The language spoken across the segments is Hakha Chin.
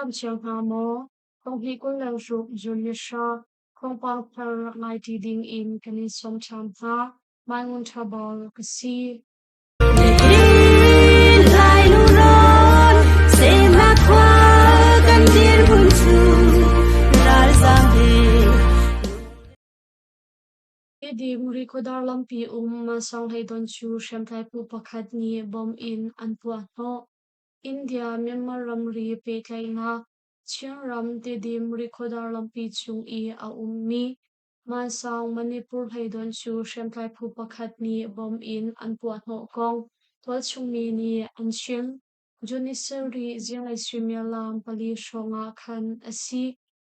dam cio hna maw? Thonghnih 26 June ni hra thawngpang thar ngai ṭi ding in kan in sawm ṭhan hna. Mai Ngun Ṭha Bal ka si. Lai lungrawn semnak khua kan dirhmun cu ralzam he. Tedim Rikhuadar lampi um Mansang hleidon cu hriamtlai phu pakhat nih bomb in an puah hnawh. India Myanmar ramri pehtlaihnak Chinram Tedim Rikhuadar lampi cung i a ummi Mansang Manipur hleidon cu hriamtlai phu pakhat nih bomb in an puah hnawh kong tualchung mi nih an chim. June ni sarih zinglei suimilam pali hrawng ah khan a si.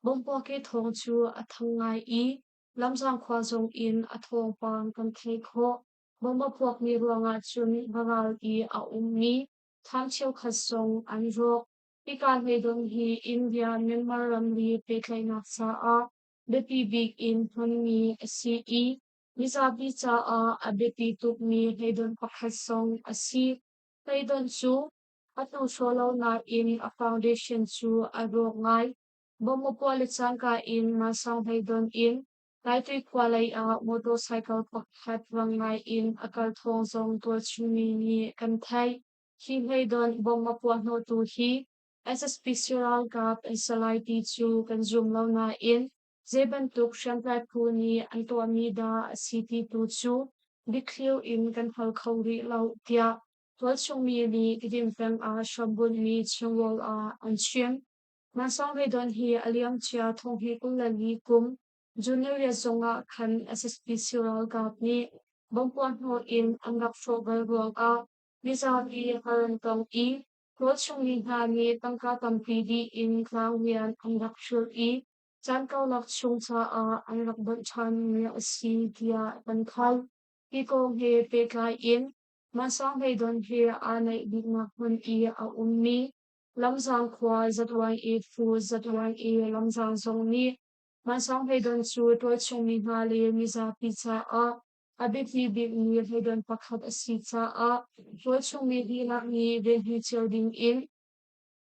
Bomb puahkeh thawng cu a thang ngai i Lamzang khua zong in a thawngpang kan theih khawh. Bomb a puakmi ruangah cun varal i a ummi thlam cheukhat zong an rawk. Hika hleidon hi India-Myanmar ramri pehtlaihnak caah biapi bik in hmanmi a si i mizapi caah a biapi tukmi hleidon pakhat zong a si. Hleidon cu a hnuhraw lo nain a foundation cu a rawk ngai. Bomb a puah le cangka in Mansang hleidon in Laitui khua lei ah motorcycle pakhat rang ngai in a kal thawng zong tualchungmi nih kan theih. Hi hleidon bomb a puah hnawhtu hi SSPC ralkap an si lai ti cu kan zum lo nain zei bantuk hriamtlai phu nih an tuahmi dah a si ti tu cu dikthliu in kan hngal kho rih lo tiah tualchungmi nih Tedim peng ah hrambunhmi chungrual ah an chim. Mansang Hleidon hi a liamcia thonghnih 24 kum June riat zongah khan SSPC ralkap nih bomb puahhnawh in an rak hrawh bal ruangah mizapi har an tong i tualchungmi hna nih tangka tampi dih in tlangrian an rak hrulh i caan karlak chung caah an rak bawmh ṭhanmi a si tiah kan hngalh. Hi kong he pehtlai in Mansang Hleidon he aa naih biknak hmun i a ummi Lamzang khua ZYA phu ZYA Lamzang zong nih Mansang hleidon cu tualchungmi hna le mizapi caah a biapi bikmi hleidon pakhat a si caah tualchungmi dihlak nih venhmi cio ding in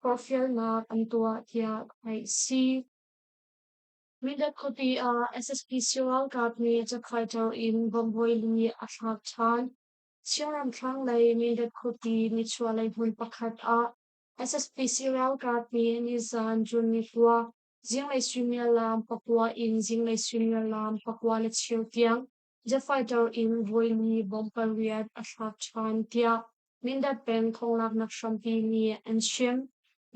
forhfialnak an tuah tiah theih a si. Mindat khuapi ah SSPC ralkap nih jet fighter in bomb voili a thlak ṭhan. Chinram thlanglei Mindat khuapi nichuahlei hmun pakhat ah SSPC ralkap nih nizan June ni kua zinglei suimilam pakua in zinglei suimilam pakua le cheu tiang jet fighter in voili bomb pariat a thlak ṭhan tiah Mindat peng thonglaknak hrampi nih an chim.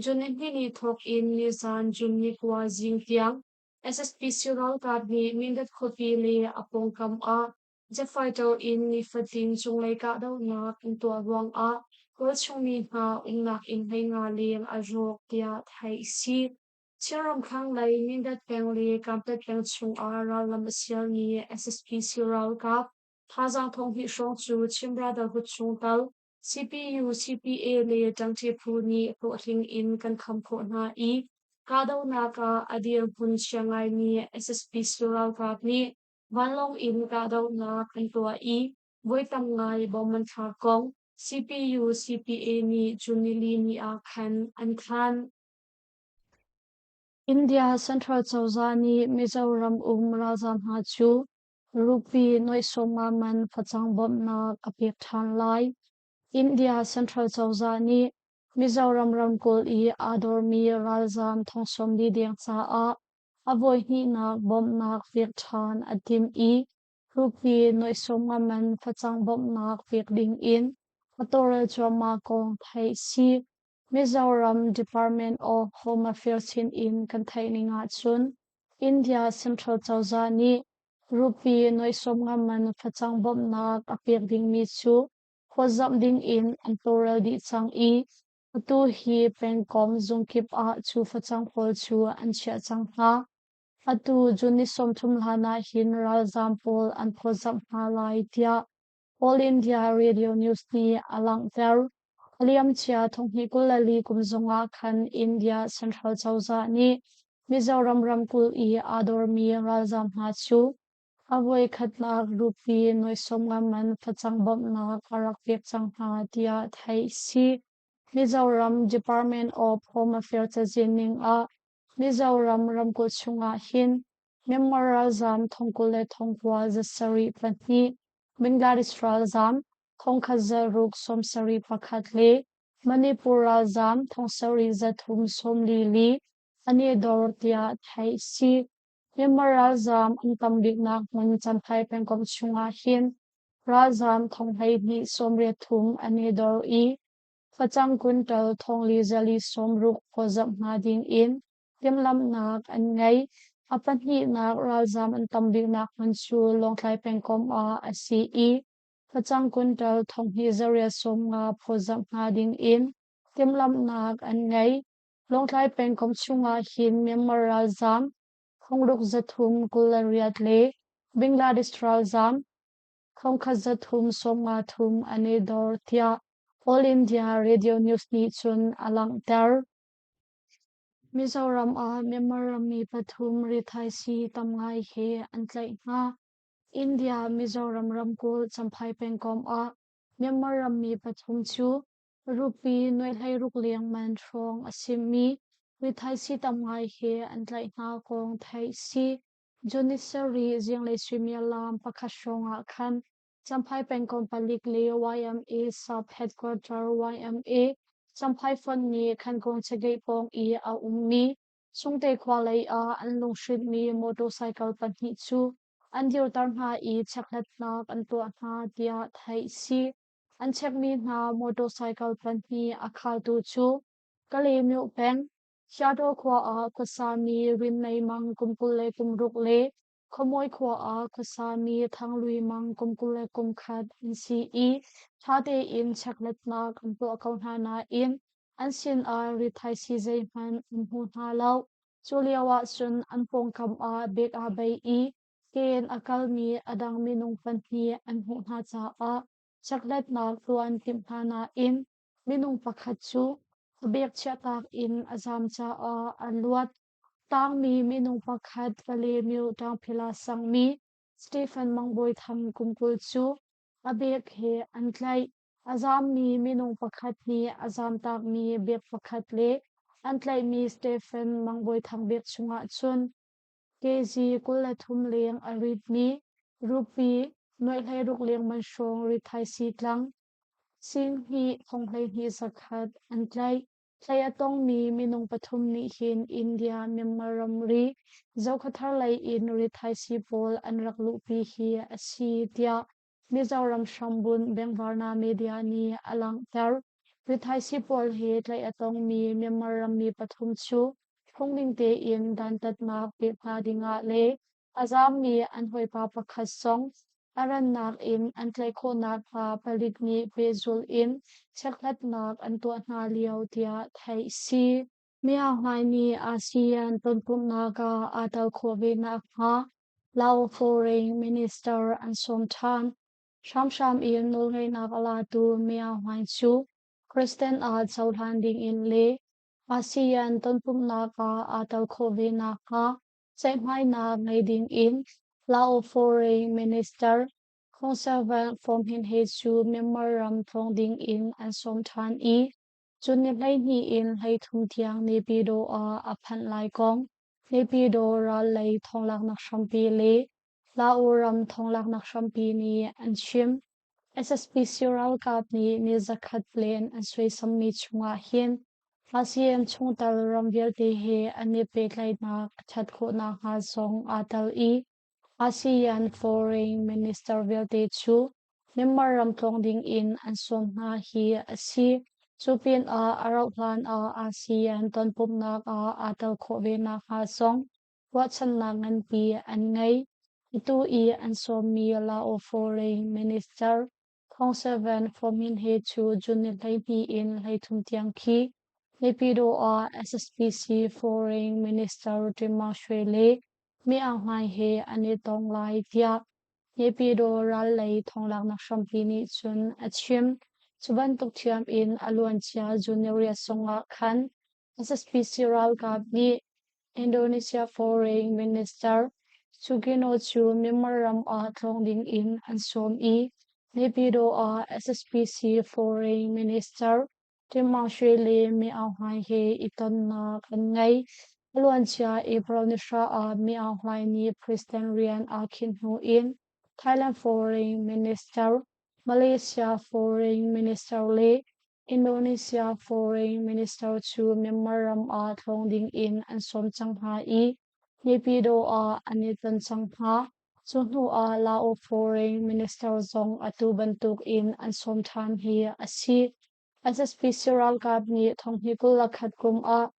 June ni hnih ni thawk in nizan June ni kua zing tiang SSPC ralkap nih Mindat khuapi le a pawngkam ah Jet fighter in nifatin cunglei kahdohnak an tuah ruangah tualchung mi hna umnak inn 15 leng a rawk tiah theih a si. Chinram thlanglei Mindat peng le Kanpet peng chungah rallam a sialmi SSPC ralkap thazaang 2000 hrawng cu Chin Brotherhood chungtel CPU, CPA le ṭangṭi phu nih hlawhtling in kan kham khawh hna i kahdohnak ah a dirhmun chia ngaimi SSPC ralkap nih Vanlawng in kahdohnak an tuah i voi tam ngai bom an thlak kong CPU CPA nih June nili ni ah khan an thanh. India Central cozah nih Mizoram um ralzaam hna cu rupee nuai sawmnga man facang bawmhnak a pek ṭhan lai. India Central cozah nih Mizoram ramkulh i aa dormi ralzaam thong 40 deng caah A voihnihnak bawmhnak pek ṭhan a timh i rupee nuai 50 man facang bawmhnak pek dingin a tawlrel cuahmah kong theih si. Mizoram Department of Home Affairs sinin kan theih ning ahcun India Central cozah nih rupee nuai 50 man facang bawmhnak a pek dingmi cu phawtzamh dingin an tawlrel dih cang i Atu hi pengkomh zungkip ah cu facang pawl cu an chiah cang hna. Atu June ni 30 hlan ah hin ralzaam pawl an phawtzamh hna lai tiah All India Radio News nih a langhter. A liamcia thonghnih 24 kum zongah khan India Central cozah nih Mizoram ramkulh i aa dormi ralzaam hna cu a voikhatnak rupee nuai 50 man facang bawmhnak a rak pek cang hna tiah theih a si. Mizoram Department of Home Affairs cazin ning ah Mizoram ramkulh chungah hin Myanmar ralzaam thongkul le thongkua zasarih pahnih, Bangladesh ralzaam thongkhat zaruk sawmsarih pakhat le Manipur ralzaam thongsarih zathum sawmli li an i dor tiah theih a si. Myanmar ralzaam an tam biknak hmun Champhai pengkomh chungah hin ralzaam thong 12 sawmriat thum an i dor i facang quintal thongli zali sawmruk phawzamh hna ding in timhlamhnak an ngei. A pahnihnak ralzaam an tam biknak hmun cu Lawngtlai pengkomh ah a si i facang quintal thonghnih zariat sawmnga phawzamh hna ding in timhlamhnak an ngei. Lawngtlai pengkomh chungah hin Myanmar ralzaam thongruk zathum 28 le Bangladesh ralzaam thongkhat zathum sawmnga thum an i dor tiah All India Radio News nih cun a langhter. Mizoram ah Myanmar rammi pathum rithaisii tam ngai he an tlaih hna. India Mizoram ramkulh Champhai pengkomh ah Myanmar rammi pathum cu Rupee nuai 16 leng man hrawng a simi rithaisii tam ngai he an tlaih hna kong theih si. June ni sarih zinglei suimilam pakhat hrawng ah khan Champhai pengkomh palik le YMA Sub Headquarter YMA Champhai Fund nih Khankung Chageih pawng i a ummi Sungte khua lei ah an lunghrinhmi motorcycle pahnih cu an dirter hna i chekhlatnak an tuah hna tiah theih si. An chekmi hna motorcycle pahnih a khaltu cu Kalaymyo peng, Hyato khua ah khuasami Rinmei Mang kum 26 le Khuamawi khua ah khuasami Thanglui Mang kum 21 an si i ṭha tein chekhlatnak an tuah ko hna nain an sinah rithaisii zeihmanh an hmu hna lo. Cu lio ahcun an pawngkam ah bek aa bei i ke in a kalmi a dang minung pahnih an hmuh hna caah chekhlatnak tuah an timh hna nain minung pakhat cu a bek chiahtak in a zaam caah a luat. Tangmi minung pakhat Palemyo Ṭangphila sangmi Stephen Mang Bawi Thang kum 20 cu a bek he an tlaih. A zaammi minung pakhat nih a zaamtakmi bek pakhat le an tlaihmi Stephen Mang Bawi Thang bek chungah cun kg 23 leng a ritmi rupee nuai 16 leng man hrawng rithaisii tlang sing hnih thong 12 zakhat an tlaih. Tlaih a tongmi minung pathum nih hin India Myanmar ramri Zokhawthar lei in rithaisii pawl an rak luhpi hi a si tiah Mizoram hrambunh Bengvarna media nih a langhter. Rithaisii pawl he tlaih a tongmi Myanmar rammi pathum cu phungning tein dantatnak pek hna dingah le A zaammi an hawipa pakhat zong a rannak in an tlaih khawh nakhnga palik nih pehzulh in chekhlatnak an tuah hna lio tiah theih a si. Myanmar nih ASEAN tonpumhnak ah aa tel khawh ve nakhnga Lao Foreign Minister an sawm ṭhan. Hramhram in nawlngeihnak a latu Myanmar cu President ah cohlan dingin le ASEAN tonpumhnak ah aa tel khawh ve nakhnga Ceihmainak ngei ding in Lao Foreign Minister Khongsavan Fomhinhe cu Myanmar ram tlawng ding in an sawm ṭhan i cun ni 12 in 33 tiang Naypyidaw ah a phanh lai kong Naypyidaw ral lei thawnglaknak hrampi le Lao ram thawnglaknak hrampi nih an chim. SSPC ralkap nih ni zakhat plan an suaisammi chungah hin ASEAN chungtel ram vialte he an i pehtlaihnak a ṭhat khawh nakhnga zong aa tel i ASEAN Foreign Minister vialte cu Myanmar ram tlawng ding in an sawm hna hi a si. Cu pinah a rauhhlan ah ASEAN tonpumhnak ah aa tel khawh ve nakhnga zong ruahchannak nganpi an ngei. Atu i an sawmmi Lao Foreign Minister Thong Seven Fomin he cu June ni 12 in 33 tiang khi Naypyidaw ah SSPC Foreign Minister Tim Maung Shwe le Mi Aung Hlaing he an i tong lai tiah Naypyidaw ral lei thonglaknak hrampi nih cun a chim. Cu bantuk ṭhiam in a luancia June ni riat zongah khan SSPC ralkap nih Indonesia Foreign Minister Sugino cu Myanmar ram ah tlawng ding in an sawm i Naypyidaw ah SSPC Foreign Minister. Tim Maung Shwe le Mi Aung Hlaing he i tonnak an ngei. A luancia April ni hra ah Mi Aung Hlaing nih President rian aa khinh hnu in Thailand Foreign Minister, Malaysia Foreign Minister le Indonesia Foreign Minister cu Myanmar ram ah tlawng ding in an sawm cang hna i Naypyidaw ah an i ton cang hna. Cu hnu ah Lao Foreign Minister zong atu bantuk in an sawm ṭhan hi a si. SSPC ralkap nih thonghnih 21 kum ah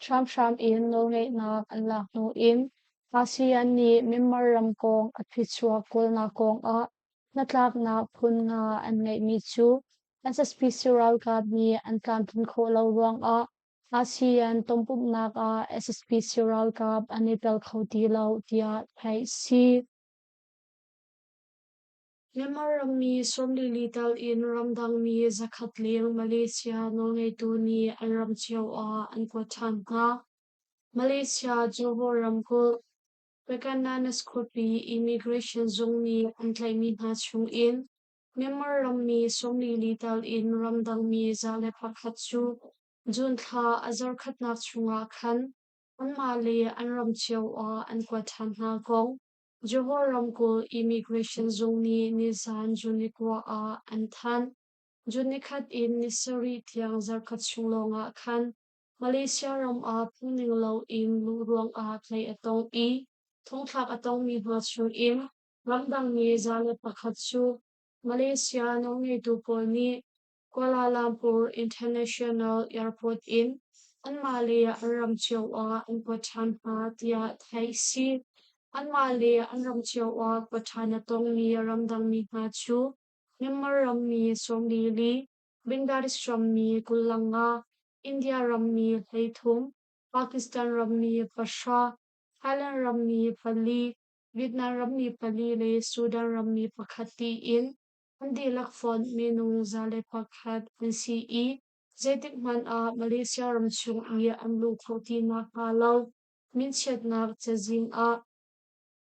hramhram in nawlngeihnak an lak hnu in ASEAN nih Myanmar ram kong a phichuak kawlnak kong ah hnatlaknak phun nga an ngeihmi cu SSPC ralkap nih an tlamtlin khawh lo ruangah ASEAN tonpumhnak ah SSPC ralkap an i tel kho ti lo tiah theih si. Myanmar rammi 44 tal in ramdangmi 100 leng Malaysia nawlngeitu nih an ram cio ah an kuat ṭhan hna. Malaysia Johor ramkulh Pekannanas khuapi Immigration zung nih an tlaihmi hna chungin Myanmar rammi 44 tal in ramdangmi 101 cu June thla a zarkhatnak chungah khan anmah le an ram cio ah an kuat ṭhan hna kong Johor ramkulh Immigration zung nih nizan June ni kua ah an thanh. June nikhat in ni sarih tiang zarkhat chung lawngah khan Malaysia ram ah phungning loin luh ruangah tlaih a tong i thongthlak a tongmi hna chungin ramdangmi 101 cu Malaysia nawlngeitu pawl nih Kuala Lumpur International Airport in anmah le an ram cio ah an kuat ṭhan hna tiah theih a si. Anmah le an ram cio ah kuat ṭhan a tongmi ramdangmi hna cu Myanmar rammi 44, Bangladesh rammi 25, India rammi 13, Pakistan rammi pahra, Thailand rammi pali, Vietnam rammi pali le Sudan rammi pakhat tiin an dihlak fonh minung 101 an si i zeitik hmanh ah Malaysia ram chung i an luh khawh ti nakhnga lo minchiatnak cazin ah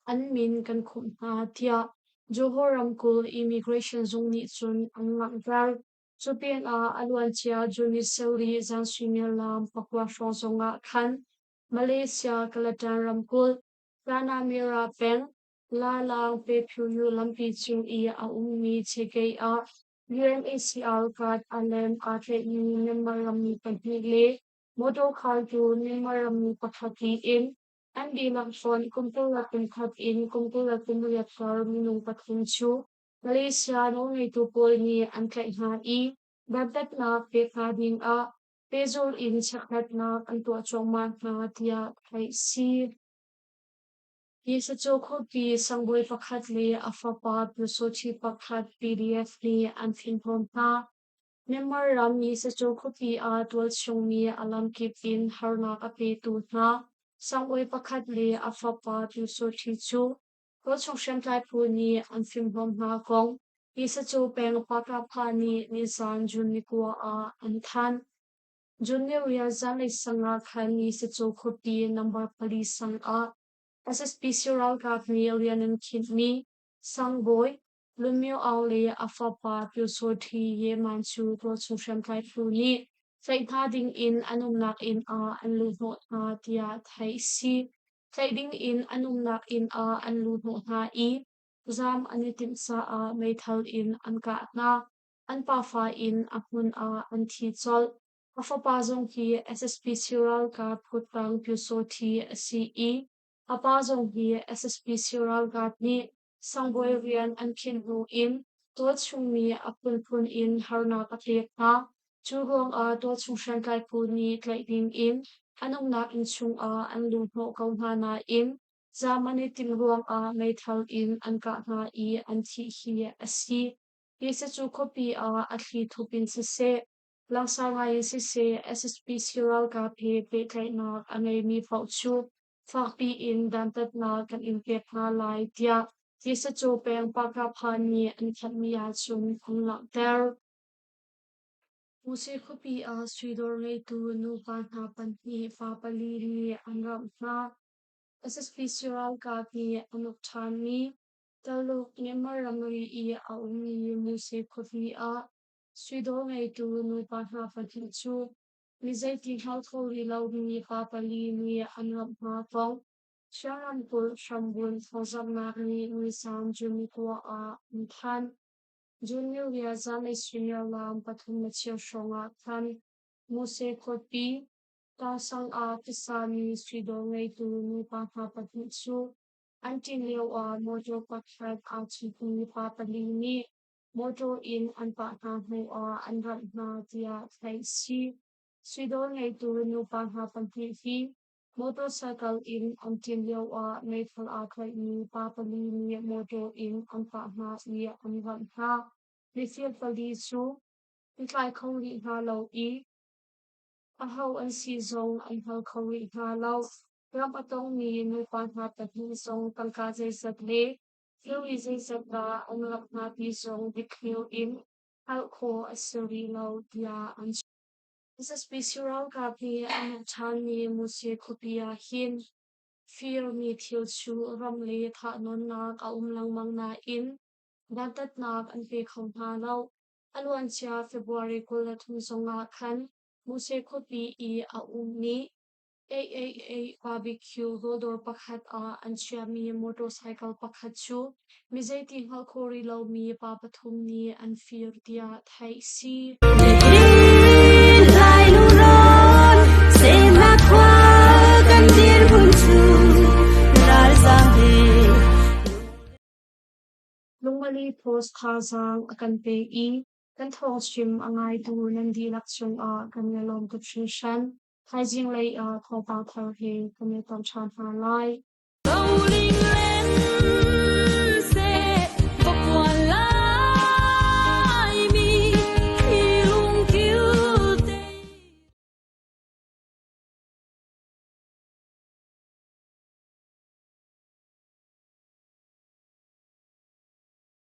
an min kan khumh hna tiah Johor ramkulh Immigration zung nih cun an langhter. Cu pinah a luancia June ni sarih zan suimilam pakua hrawng zongah khan Malaysia Kelantan ramkulh Tanah Merah peng Lalang Pephuyu lampi cung i a ummi Chekei ah UNHCR card a lem aa tlaihmi Myanmar rammi pahnih le motor khaltu Myanmar rammi pakhat tiin an dihlak fonh kum 21 in kum 28 kar minung pathum cu Malaysia nawlngeitu pawl nih an tlaih hna i dantatnak pek hna dingah pehzulh in chekhlatnak an tuah cuahmah hna tiah theih a si. Yisacu khuapi sangbawi pakhat le a fapa Pyusawhti pakhat PDF nih an thinhawm hna. Myanmar ram Yisacu khuapi ah tualchung mi a lamkip in harnak a petu hna sangbawi pakhat le a fapa Pyusawhti cu tualchung hriamtlai phu nih an fimhlawm hna kong Yisacu peng Pakapha nih nizan June ni kua ah an thanh. June ni riat zanlei sang ah khan Yisacu khuapi number pali sang ah SSPC ralkap nih rian an khinhmi Sangbawi Lun Myo Aung le a fapa Pyusawhti Ye Man cu tualchung hriamtlai phu nih tlaih hna ding in an umnak inn ah an luhhnawh hna tiah theih a si. Tlaih ding in an umnak inn ah an luhhnawh hna i zaam an i timh caah meithal in an kah hna. An pafa in a hmun ah an thi colh. A fapa zong hi SSPC ralkap kuttang Pyusawhti a si i a pa zong hi SSPC ralkap nih sangbawi rian an khinh hnu in tualchungmi a phunphun in harnak a pek hna. Cu ruangah tualchung hriamtlai phu nih tlaih ding in an umnak inn chungah an luhhnawh ko hna nain zaam an i timh ruangah meithal in an kah hna i an thih hi a si. Hi khuapi ah a thli thup in siseh, langsar ngai in siseh SSPC ralkap he pehtlaihnak a ngeimi paoh cu fakpi in dantatnak kan in pek hna lai tiah Tisacu peng Pakapha nih an thanhmi ahcun an langhter. Muse khuapi ah suidawr ngeitu nupa hna pahnih pa pali nih an ramh hna. SSPC ralkap nih an uk ṭhanmi Taluk Myanmar ramri i a ummi Muse khuapi ah Suidawr ngeitu nupa hna pahnih cu mi zeiti hngal kho rih lomi pa pali nih an ramh hna kong Chin ramkulh hrambunh thawngzamhnak nih nisan June 9 ah an thanh. June niriat zanlei suimilam pathum le cheu hrawng ah khan Muse khuapi Tangsang ah tisami suidawr ngeitu nupa hna pahnih cu an ṭin lioah mawṭaw pakhat aa citmi pa pali nih mawṭaw in an pah hna hnuah an ramh hna tiah theih a si. Suidawr ngeitu nupa hna pahnih hi motorcycle in an ṭin lioah meithal aa tlaihmi pa pali nih mawṭaw in an pah hna i an ramh hna. Mifir pali cu an tlai kho rih hna lo i Aho an si zong an hngal kho rih hna lo. Ram a tongmi nupa hna pahnih zong tangka zeizat le thilri zeizat dah an rak hna ti zong dikthliar in hngalh khawh a si rih lo tiah an chim. SSPC ralkap nih an uk ṭhanmi Muse khuapi ah hin firmi thil cu ram le thahnawnnak a um lengmang nain dantatnak an pe kho hna lo. A luancia February 23 zongah khan Muse khuapi i a ummi 888 Barbecue rawldawr pakhat ah an chiahmi motorcycle pakhat cu mi zeiti hngalh khawh rih lomi pa pathum nih an fir tiah theih a si. Nihin Lai lungrawn semnak khua kan dirhmun cu ralzaam he. Lungmali Post thazaang a kan pe i kan thawngchim a ngaitu nan dihlak cungah kan i lawm tuk hringhran. Thaizing lei ah thawngpang thar he kan i ton ṭhan hna lai.